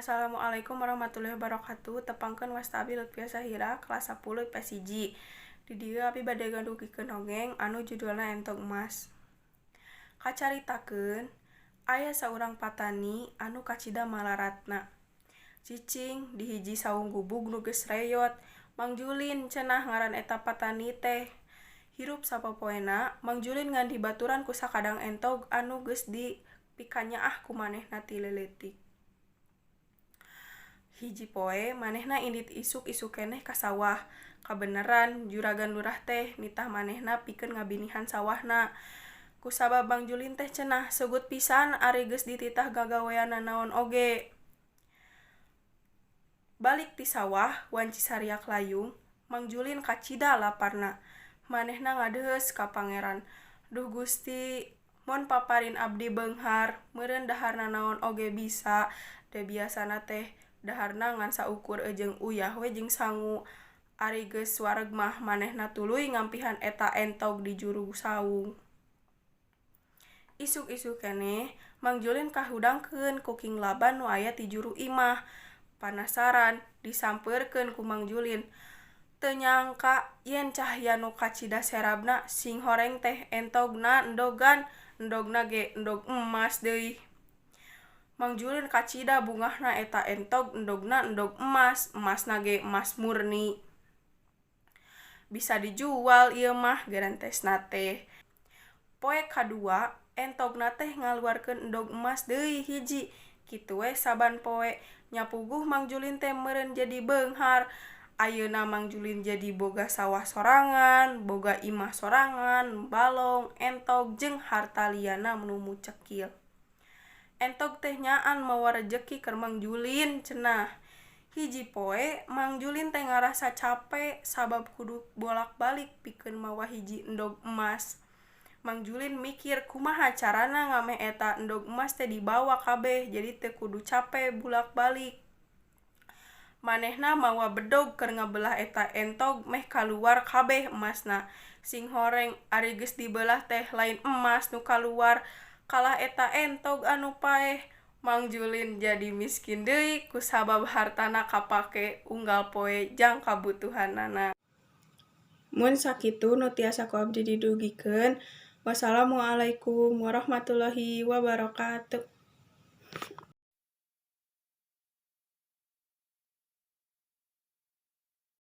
Assalamualaikum warahmatullahi wabarakatuh. Tepangkeun, wasta abi Lutfia Sahira, kelas 10 IPS 1. Di dieu abi bade ngadugikeun dongeng anu judulna Entog Emas. Kacaritakeun aya saurang patani anu kacida malaratna. Cicing di hiji saung gubug nu geus reyot. Mang Julin cenah ngaran eta patani teh. Hirup sapopoena, Mang Julin ngan dibaturan ku sakadang entog anu geus dipikanyaah ku manehna ti leutik. Hiji poe manehna indit isuk-isuk keneh ka sawah. Kabeneran juragan lurah teh nitah manehna pikeun ngabinihan sawahna. Kusabab Mang Julin teh cenah sugut pisan ari geus dititah gagawean nanaon oge. Balik ti sawah wanci sariak layung, Mang Julin kacida laparna. Manehna ngadeheus ka Pangeran, "Duh Gusti, mun paparin abdi beunghar, meureun dahar nanaon oge bisa, da biasana teh daharna ngan saukur ejeung uyah we jeung sangu." Ari geus wareg mah manehna tuluy ngampihan eta entog di juru saung. Isuk-isuk keneh Mang Julin kahudangkeun ku kinglaban nu aya ti juru imah. Panasaran, disampeurkeun ku Mang Julin. Teu nyangka yen cahya nu kacida serabna singhoreng teh entogna endogan, endogna ge endog emas deui. Mang Julin kacida bungahna, eta entog endogna endog emas, emasna ge emas murni. "Bisa dijual ieu mah," garentesna teh. Poe kadua entogna teh ngaluarkeun endog emas deui hiji. Kitu we saban poe. Nya puguh Mang Julin teh meureun jadi beunghar. Ayeuna Mang Julin jadi boga sawah sorangan, boga imah sorangan, balong, entog jeung harta lianna nu mucekil. "Entog teh nyaan mawa rejeki keur Mang Julin," cenah. Hiji poe Mang Julin teh ngarasa cape sabab kudu bolak-balik pikeun mawa hiji endog emas. Mang Julin mikir kumaha carana ngameh eta endog emas teh dibawa kabeh, jadi teu kudu cape bulak-balik. Manehna mawa bedog keur ngabelah eta entog meh kaluar kabeh emasna. Singhoreng, ari geus dibelah teh lain emas nu kaluar, kalah eta entog anu paeh. Mang Julin jadi miskin deui kusabab hartana kapake unggal poe jang kabutuhanana. Mun sakitu nu tiasa ku abdi didugikeun. Wassalamualaikum warahmatullahi wabarakatuh.